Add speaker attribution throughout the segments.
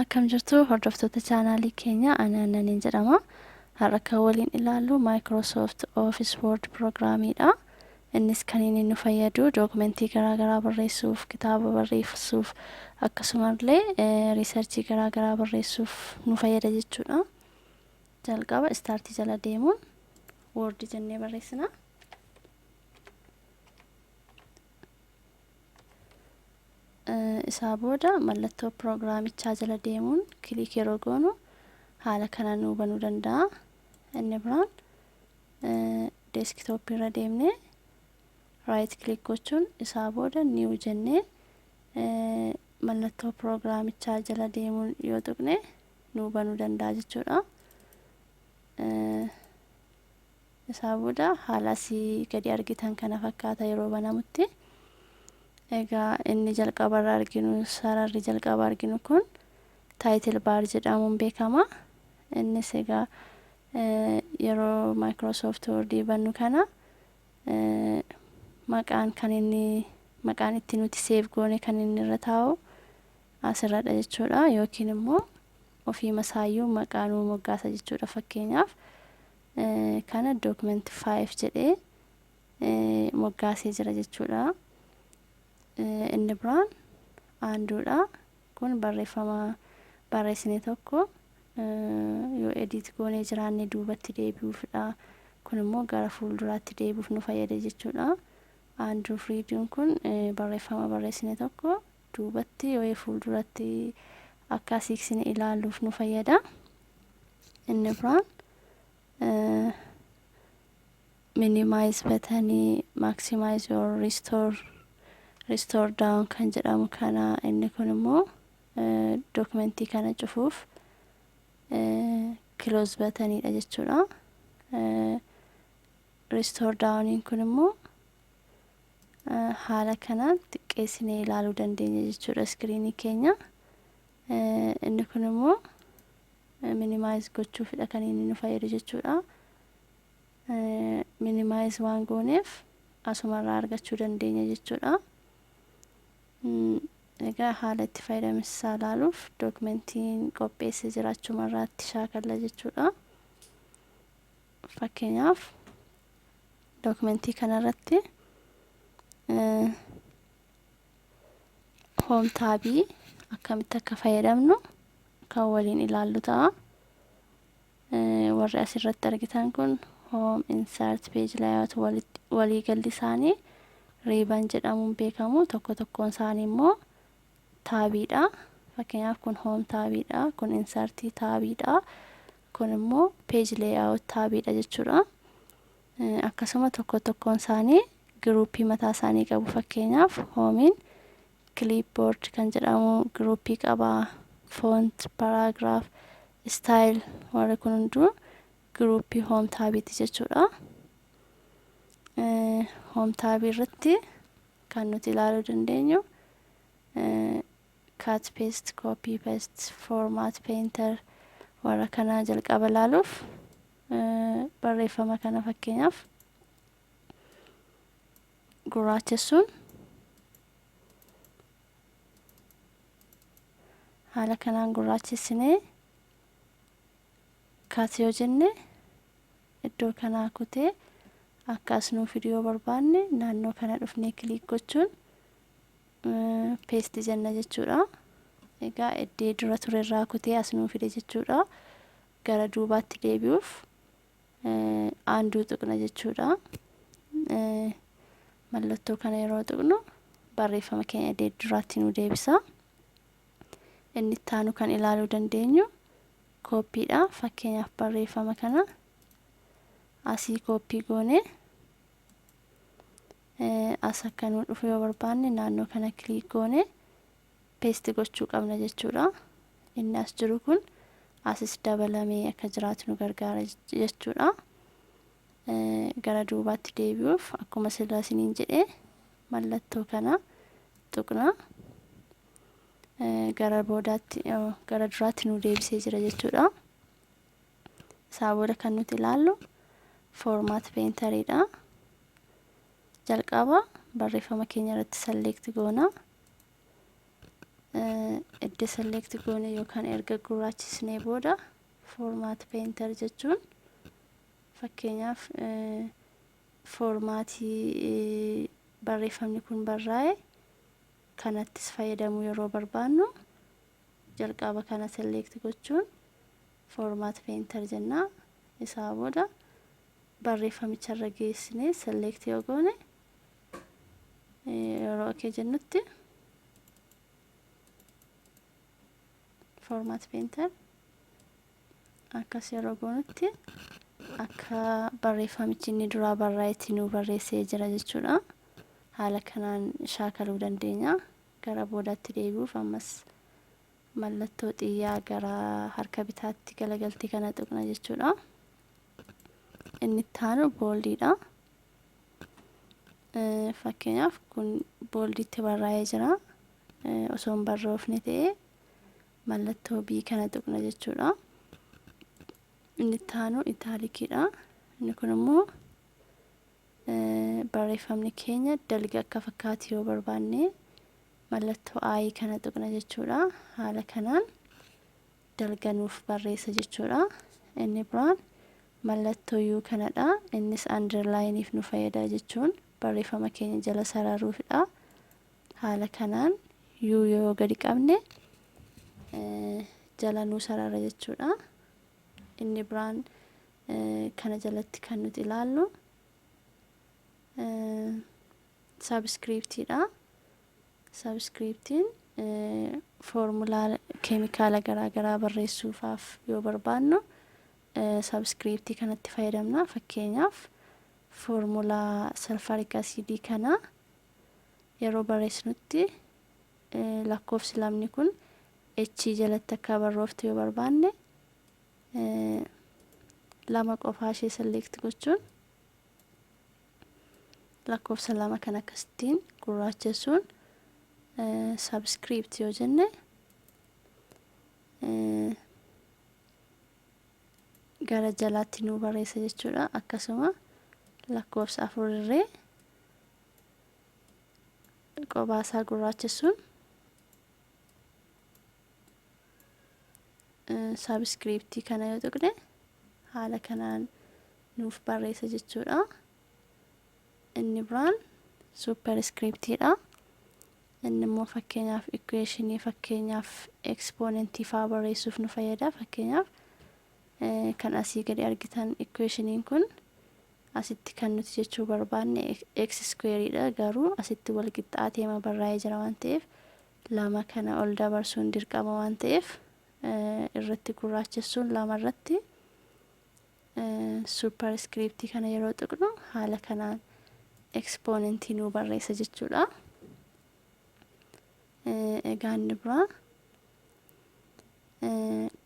Speaker 1: Akkam jirtu hordoftoota chaanaalii keenya, ani Aannaniin jedhama. Har'a kan waliin ilaallu Microsoft Office Word piroogiraamiidha. Innis kan inni nu fayyadu dookumentii garaagaraa barreessuuf, kitaaba barreessuuf, akkasumallee riisarchii garaagaraa barreessuuf nu fayyada jechuudha. Jalqaba istaartii jala deemuun Word jennee barreessina. Isaa booda mallattoo piroogiraamichaa jala deemuun kiliik yeroo goonu haala kanaan nuu banuu danda'a. Inni biraan deeskitooppii irra deemnee raayit kiliik gochuun isaa booda niiw jennee mallattoo piroogiraamichaa jala deemuun yoo tuqne nuu banuu danda'a jechuudha. Isaa booda haala asii gadi argitan kana fakkaata yeroo banamutti. Egaa inni jalqabarra arginu, sararri jalqaba arginu kun title bar jedhamuun beekama. Innis egaa yeroo Microsoft Word bannu kana maqaan kan inni maqaan itti nuti save goone kan inni irra taa'u asirradha jechuudha. Yookiin immoo ofiima isaayyuu maqaa nuu moggaasa jechuudha. Fakkeenyaaf, kana document 5 jedhee moggaasee jira jechuudha. Inni biraan aanduudha. Kun barreeffama barreessine tokko yoo edit goonee jiraanne duubatti deebi'uufidha. Kun immoo gara fuulduraatti deebi'uuf nu fayyada jechuudha. Undo fi redo'n kun barreeffama barreessine tokko duubatti yoo fuulduratti akka siiqsine ilaaluuf nu fayyada. Inni biraan minimize buttonii, maximize or restore down kan jedhamu kana. Inni kun immoo dokumentii kana cufuuf close buttoniidha jechuudha. Restore downiin kun immoo haala kanaan xiqqeessinee ilaaluu dandeenya jechuudha iskiriinii keenya. Inni kun immoo minimize gochuufidha kan inni nu fayyadu jechuudha. Minimize waan gooneef asumarraa argachuu dandeenya jechuudha. Egaa haala itti fayyadamsa ilaaluuf dookumentiin qopheessee jiraachumarraatti shaakalla jechuudha. Fakkeenyaaf, dookumentii kanarratti home tabii akkamitti akka fayyadamnu kan waliin ilaallu ta'a. Warri asirratti argitan kun home, insert, page layout, waliigalli isaanii ribbon jedhamuun beekamu. Tokko tokkoon isaanii immoo tabiidha. Fakkeenyaaf, kun home tabiidha, kun insert tabiidha, kun immoo page layout tabiidha jechuudha. Akkasuma tokko tokkoon isaanii groupii mataa isaanii qabu. Fakkeenyaaf, homeiin clipboard kan jedhamu groupii qaba. Font, paragraph, style, warri kun hunduu groupii home tabiiti jechuudha. Home tabii irratti kan nuti ilaaluu dandeenyu cut, paste, copy, paste, format painter warra kana jalqaba ilaaluuf barreeffama kana fakkeenyaaf gurraachessuun haala kanaan gurraachessinee cut yoo jenne iddoo kanaa kutee akka as nuu fidu yoo barbaanne naannoo kana dhufnee click gochuun paste jenna jechuudha. Egaa iddee dura ture irraa kutee as nuu fide jechuudha. Gara duubaatti deebi'uuf undo tuqna jechuudha. Mallattoo kana yeroo tuqnu barreeffama keenya iddee duraatti nu deebisa. Inni itti aanu kan ilaaluu dandeenyu copydha. Fakkeenyaaf, barreeffama kana asii copy goone as akka nuu dhufu yoo barbaanne naannoo kana click goone paste gochuu qabna jechuudha. Inni as jiru kun asis dabalamee akka jiraatu nu gargaara jechuudha. Gara duubaatti deebi'uuf akkuma sila isiniin jedhe mallattoo kana tuqna. Gara boodaatti, gara duraatti nu deebisee jira jechuudha. Isaa booda kan nuti ilaallu format painteriidha. Jalqaba barreeffama keenya irratti select goona. Edda select goone yookaan erga gurraachisnee booda, format painter jechuun fakkeenyaaf formatii barreeffamni kun barraa'e kanattis fayyadamuu yeroo barbaannu, jalqaba kana select gochuun format painter jenna. Isaa booda barreeffamicharra geessinee select yoo goone, yeroo okay jennutti, format painter akkas yeroo goonutti akka barreeffamichi inni duraa barraa'etti nu barreessee jira jechuudha. Haala kanaan shaakaluu dandeenya. Gara boodaatti deebi'uuf ammas mallattoo xiyyaa gara harka bitaatti galagaltii kana tuqna jechuudha. Inni itti aanu boldiidha. Fakkeenyaaf kun boldiitti barraa'ee jira. Osoo hin barroofne ta'ee mallattoo B kana tuqna jechuudha. Inni itti aanu italiciidha. Inni kun immoo barreeffamni keenya dalga akka fakkaatu yoo barbaanne mallattoo I kana tuqna jechuudha. Haala kanaan dalga nuuf barreessa jechuudha. Inni biraan mallattoo U kanadha. Innis underlineiif nu fayyada jechuun barreeffama keenya jala sararuufidha. Haala kanaan U yoo gadi qabne jala nuu sarara jechuudha. Inni biraan kana jalatti kan nuti ilaallu subscriptiidha. Subscriptiin foormulaa keemikaala garaa garaa barreessuufaaf yoo barbaannu subscriptii kanatti fayyadamna. Fakkeenyaaf foormulaa sulfuric acidii kana yeroo barreessinutti lakkoofsi lamni kun H jalatti akka barrooftu yoo barbaanne, lama qofaa ishee select gochuun lakkoofsa lama kan akkasittiin gurraachessuun subscript yoo jenne gara jalaatti nuu barreessa jechuudha. Akkasuma lakkoofsa afur irree qobaasaa gurraachessuun subscriptii kana yoo tuqne haala kanaan nuuf barreessa jechuudha. Inni biraan superscriptiidha. Inni immoo fakkeenyaaf equationii, fakkeenyaaf exponentii faa barreessuuf nu fayyada. Fakkeenyaaf kan asii gadi argitan equationiin kun asitti kan nuti jechuu barbaanne x squareidha, garuu asitti wal qixxaateema barraa'ee jira waan ta'eef lama kana ol dabarsuun dirqama waan ta'eef irratti gurraachessuun lama irratti superscriptii kana yeroo tuqnu haala kanaan exponentii nuu barreessa jechuudha. Egaa inni biraa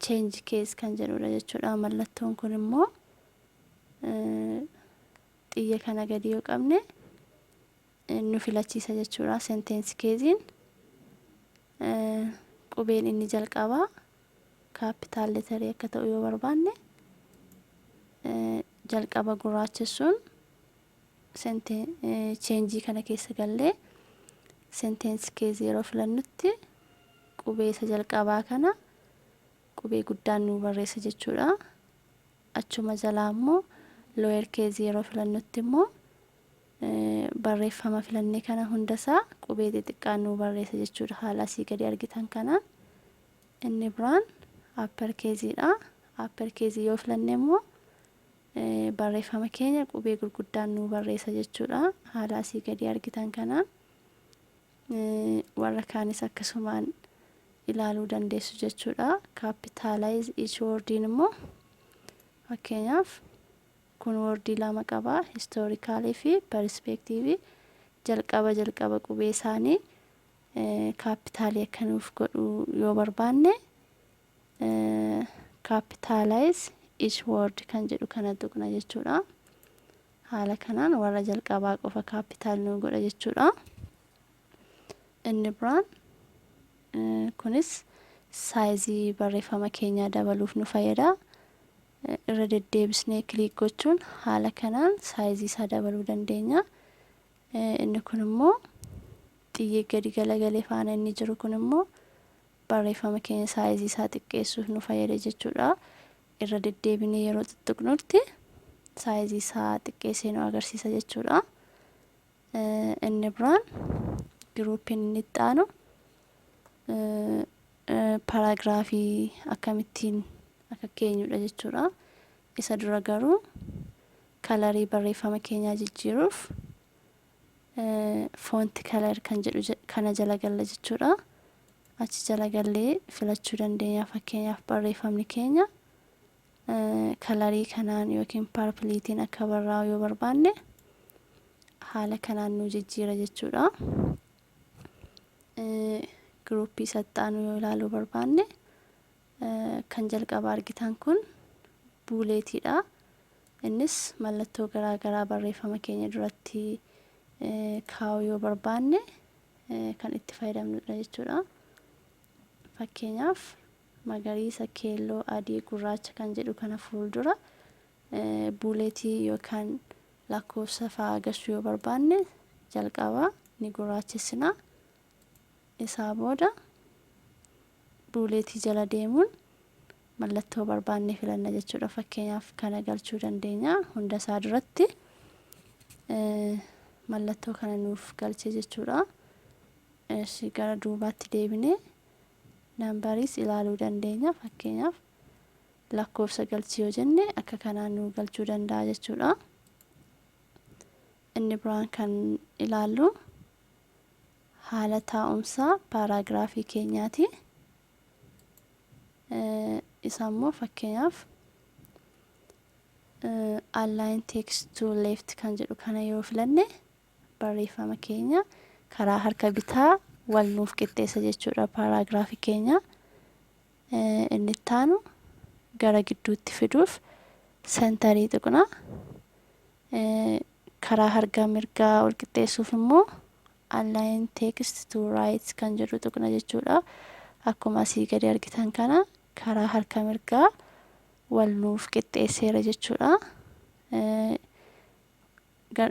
Speaker 1: change case kan jedhudha jechuudha. Mallattoon kun immoo xiyya kana gadi yoo qabne nu filachiisa jechuudha. Sentence caseiin qubeen inni jalqabaa capital letterii akka ta'u yoo barbaanne, jalqaba gurraachessuun changeii kana keessa gallee sentence case yeroo filannutti qubee isa jalqabaa kana qubee guddaan nu barreessa jechuudha. Achuma jalaa immoo lower case yeroo filannutti immoo barreeffama filannee kana hundasaa qubee xixiqqaan nu barreessa jechuudha, haala asii gadi argitan kanaan. Inni biraan upper caseiidha. Upper caseii yoo filanne immoo barreeffama keenya qubee gurguddaan nu barreessa jechuudha, haala asii gadi argitan kanaan. Warra kaanis akkasumaan ilaaluu dandeessu jechuudha. Capitalize each wordiin immoo fakkeenyaaf kun wordii lama qaba, historicalii fi perspectiveii. Jalqaba jalqaba qubee isaanii capitalii akka nuuf godhu yoo barbaanne, capitalize each word kan jedhu kana tuqna jechuudha. Haala kanaan warra jalqabaa qofa capital nu godha jechuudha. Inni biraan kunis sizeii barreeffama keenyaa dabaluuf nu fayyada. Irra deddeebisnee click gochuun haala kanaan sizeii isaa dabaluu dandeenya. Inni kun immoo xiyyee gadi galagalee faana inni jiru kun immoo Barreeffama keenya sizeii isaa xiqqeessuuf nu fayyada jechuudha. Irra deddeebinee yeroo tuttuqnutti sizeii isaa xiqqeessee nu agarsiisa jechuudha. Inni biraan, groupiin inni itti aanu, paragraphii akkamittiin akka keenyudha jechuudha. Isa dura garuu colorii barreeffama keenyaa jijjiiruuf font color kan jedhu kana jala galla jechuudha. Achi jala gallee filachuu dandeenya. Fakkeenyaaf, barreeffamni keenya colorii kanaan yookiin purpleiitiin akka barraa'u yoo barbaanne, haala kanaan nu jijjiira jechuudha. Groupii isatti aanu yoo ilaaluu barbaanne, kan jalqaba argitan kun bulletiidha. Innis mallattoo garaa garaa barreeffama keenya duratti kaa'uu yoo barbaanne kan itti fayyadamnudha jechuudha. Fakkeenyaaf, magariisa, keelloo, adii, gurraacha kan jedhu kana fuuldura bulletii yookaan lakkoofsa fa'aa gashuu yoo barbaanne, jalqaba ni gurraachessina. Isaa booda bulletii jala deemuun mallattoo barbaanne filanna jechuudha. Fakkeenyaaf, kana galchuu dandeenya. Hunda isaa duratti mallattoo kana nuuf galche jechuudha. Gara duubaatti deebinee numberiis ilaaluu dandeenya. Fakkeenyaaf, lakkoofsa galchi yoo jenne, akka kanaan nu galchuu danda'a jechuudha. Inni biraan kan ilaallu haala taa'umsa paragraphii keenyaati. Isa immoo fakkeenyaaf, align text to left kan jedhu kana yoo filanne, barreeffama keenya karaa harka bitaa wal nuuf qixxeessa jechuudha paragraphii keenya. Inni itti aanu gara gidduutti fiduuf centerii tuqna. Karaa harka mirgaa wal qixxeessuuf immoo align text to right kan jedhu tuqna jechuudha. Akkuma asii gadi argitan kana karaa harka mirgaa wal nuuf qixxeesseera jechuudha.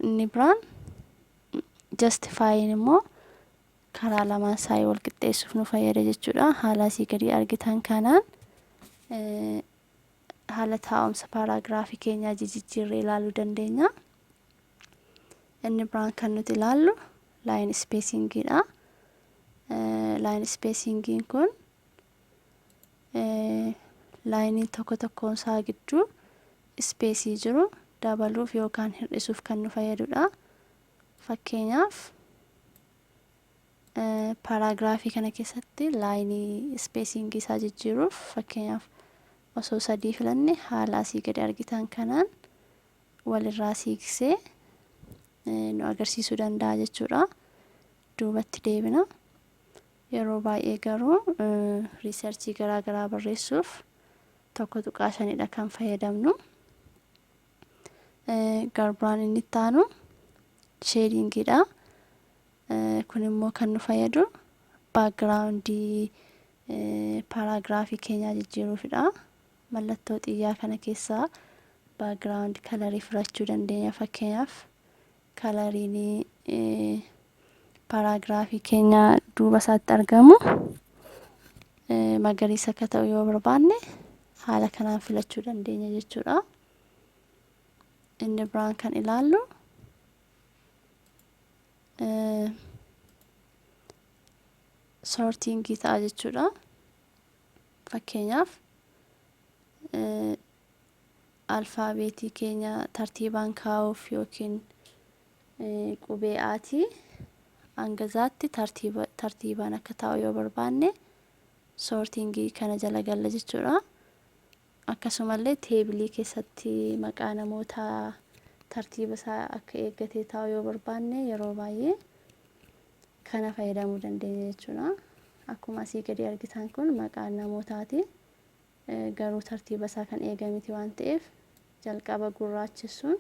Speaker 1: Inni biraan justifyin immoo karaa lamaan isaa wal qixxeessuuf nu fayyada jechuudha. Haala asii gadi argitan kanaan haala taa'umsa paragraphii keenyaa jijjiirree ilaaluu dandeenya. Inni biraan kan nuti ilaallu line spacingiidha. Line spacingiin kun lineiin tokko tokkoon isaa gidduu spaceii jiru dabaluuf yookaan hir'isuuf kan nu fayyadudha. Fakkeenyaaf, paragraphii kana keessatti lineii spacingii isaa jijjiiruuf, fakkeenyaaf, osoo 3 filanne, haala asii gadi argitan kanaan walirraa siiqsee nu agarsiisuu danda'a jechuudha. Duubatti deebina. Yeroo baay'ee garuu researchii garaa garaa barreessuuf 1.5dha kan fayyadamnu. Garbiraan inni itti aanu shadingiidha. Kun immoo kan nu fayyadu backgroundii paragraphii keenyaa jijjiiruufidha. Mallattoo xiyyaa kana keessaa background colorii filachuu dandeenya. Fakkeenyaaf, coloriin paragraphii keenya duuba isaatti argamu magariisa akka ta'u yoo barbaanne, haala kanaan filachuu dandeenya jechuudha. Inni biraan kan ilaallu sortingii ta'a jechuudha. Fakkeenyaaf, alfaabeetii keenya tartiibaan kaa'uuf yookiin qubee Aatii hanga Zaatti tartiibaan akka taa'u yoo barbaanne, sortingii kana jala galla jechuudha. Akkasumallee tableii keessatti maqaa namootaa tartiiba isaa akka eeggatee taa'u yoo barbaanne, yeroo baay'ee kana fayyadamuu dandeenya jechuudha. Akkuma asii gadi argitan kun maqaan namootaati. Garuu tartiiba isaa kan eege miti waan ta'eef, jalqaba gurraachessuun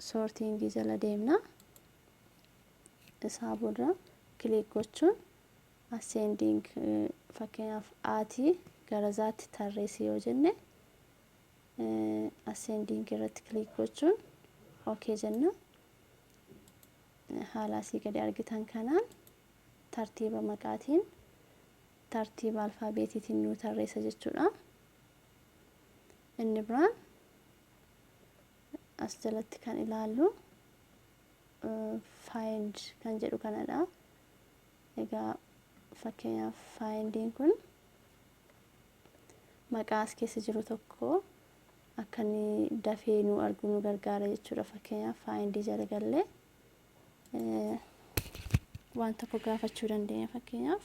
Speaker 1: sortingii jala deemna. Isaa booda click gochuun ascending, fakkeenyaaf Aatii gara Zaatti tarreessi yoo jenne, ascending irratti click gochuun okay jenna. Haala asii gadi argitan kanaan Tartiiba maqaatiin, tartiiba alfaabeetiitiin nuu tarreessa jechuudha. Inni biraan as jalatti kan ilaallu find kan jedhu kanadha. Egaa fakkeenyaaf findiin kun maqaa as keessa jiru tokko akka inni dafee nu argu nu gargaara jechuudha. Fakkeenyaaf findii jala gallee waan tokko gaafachuu dandeenya. Fakkeenyaaf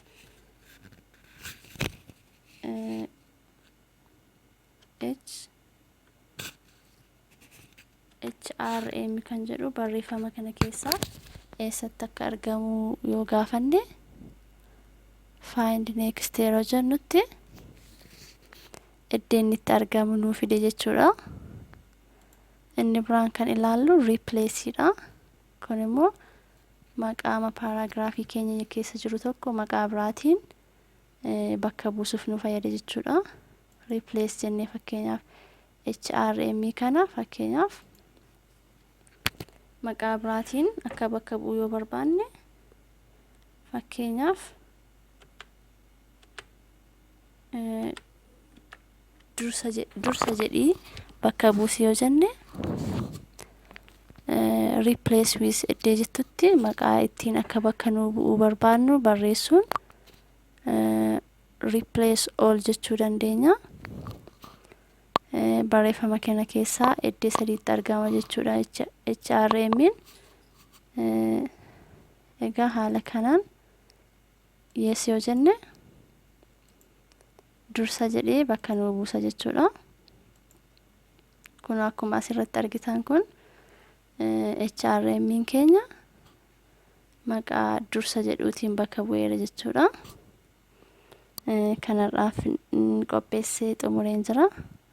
Speaker 1: H HRM kan jedhu barreeffama kana keessaa eessatti akka argamu yoo gaafanne, find next yeroo jennutti iddoo inni itti argamu nuu fide jechuudha. Inni biraan kan ilaallu replaceidha. Kun immoo maqaama paaraagiraafii keenya keessa jiru tokko maqaa biraatiin bakka buusuuf nu fayyada jechuudha. Replace jennee fakkeenyaaf HRM kana fakkeenyaaf maqaa biraatiin akka bakka bu'u yoo barbaanne, fakkeenyaaf dursa jedhii bakka buusi yoo jenne, replace with iddoo jettutti maqaa ittiin akka bakka nuu bu'uu barbaannu barreessuun replace all jechuu dandeenya. Barreeffama kana keessaa iddoo sadiitti argama jechuudha HRM'n. Egaa haala kanaan yes yoo jenne dursa jedhee bakka nuu buusa jechuudha. Kun akkuma asirratti argitan kun HRM'n keenya maqaa dursa jedhuutiin bakka bu'eera jechuudha. Kanarraaf qopheessee xumureen jira.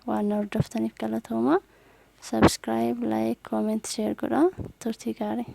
Speaker 1: Waan na hordoftaniif galatooma. Subscribe, like, comment, share godha. Turtii gaarii.